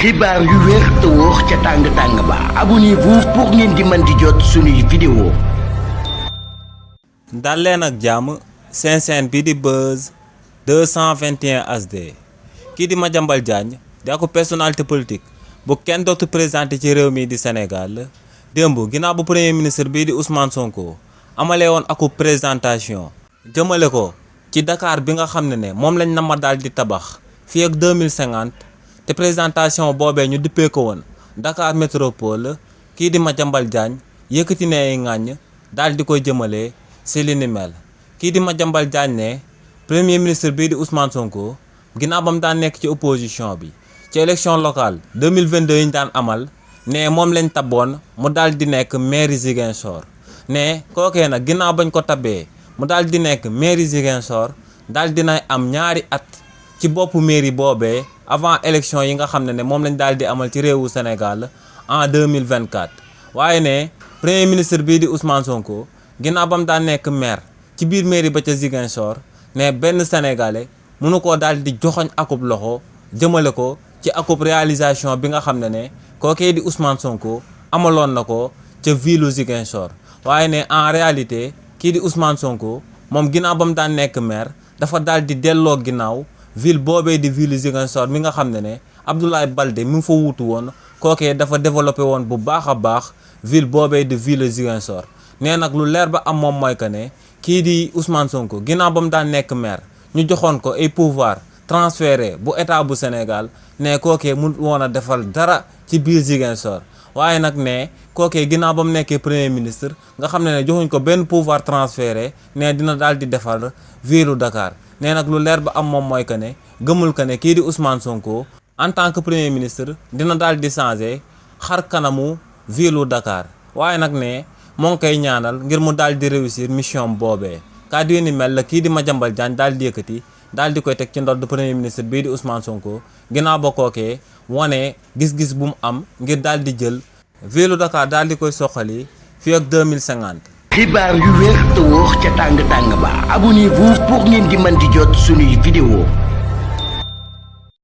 xibaar yu wér te wóor ca tàng-tàng ba abonnez-vous pour ngeen di mën di jot suñuy vidéo. dal leen ak jàmm seen chaîne bi di Buzz 221 HD kii di Madiambal Diagne di ak personnalité politique bu kenn dootu présenté ci réew mi di Sénégal démb ginnaaw bu premier ministre bii di Ousmane Sonko amalee woon aku présentation jëmale ko ci Dakar bi nga xam ne moom lañ nama daal di tabax fii ak 2050 te présentation boobee ñu dippee ko woon Dakar métropole kii di Madiambal Diagne yëkkati ne ay ŋàññ daal di koy jëmalee si li ni mel kii di Madiambal Diagne ne premier ministre bii di Ousmane Sonko ginnaaw ba mu daan nekk ci opposition bi ci élection locale 2022 yi ñu daan amal ne moom lañ taboon mu daal di nekk maire Ziguinchor ne kookee nag ginnaaw bañ ko tabee mu daal di nekk maire Ziguinchor daal dinay am ñaari at ci boppu mairie boobee avant élection yi nga xam ne moom lañ daal di amal ci réewu Sénégal en 2024 waaye ne premier ministre bii di Ousmane Sonko ginnaaw ba mu daan nekk maire ci biir mairie ba ca Ziguinchor ne benn sénégalais mënu koo daal di joxoñ akub loxo jëmale ko ci akub réalisation bi nga xam ne kookee di Ousmane Sonko amaloon na ko ca ville Ziguinchor waaye ne en réalité kii di Ousmane Sonko moom ginnaaw ba mu daan nekk maire dafa daal di delloo ginnaaw ville boobee di ville Ziguinchor mi nga xam ne Abdoulaye Baldé mi ngi fa wuutu woon kookee dafa développé woon bu baax a baax ville boobee di ville Ziguinchor nee nag lu leer ba am moom mooy que ne kii di Ousmane Sonko ginnaaw ba mu daan nekk maire ñu joxoon ko ay pouvoir transféré bu état bu Sénégal ne kookee mu woon a defal dara ci biir Ziguinchor waaye nag ne kookee ginnaaw ba mu nekkee premier ministre nga xam ne joxuñ ko benn pouvoir transféré ne dina daal di defar ville Dakar nee nag lu leer ba am moom mooy que ne gëmul que ne kii di Ousmane Sonko en tant que premier ministre dina daal di changer xar kanamu ville Dakar waaye nag ne moo ngi koy ñaanal ngir mu daal di réussir mission boobee kàddu yi ni mel la kii di Madiambal Diagne daal di yëkkati daal di koy teg ci ndodd premier ministre bii di Ousmane Sonko ginnaaw ba kookee wane gis-gis bu mu am ngir daal di jël ville Dakar daal di koy soxali fii ak 2050. xibaar yu wér te wóor ca tàng-tàng ba abonnez-vous pour ngeen di mën di jot suñuy vidéo.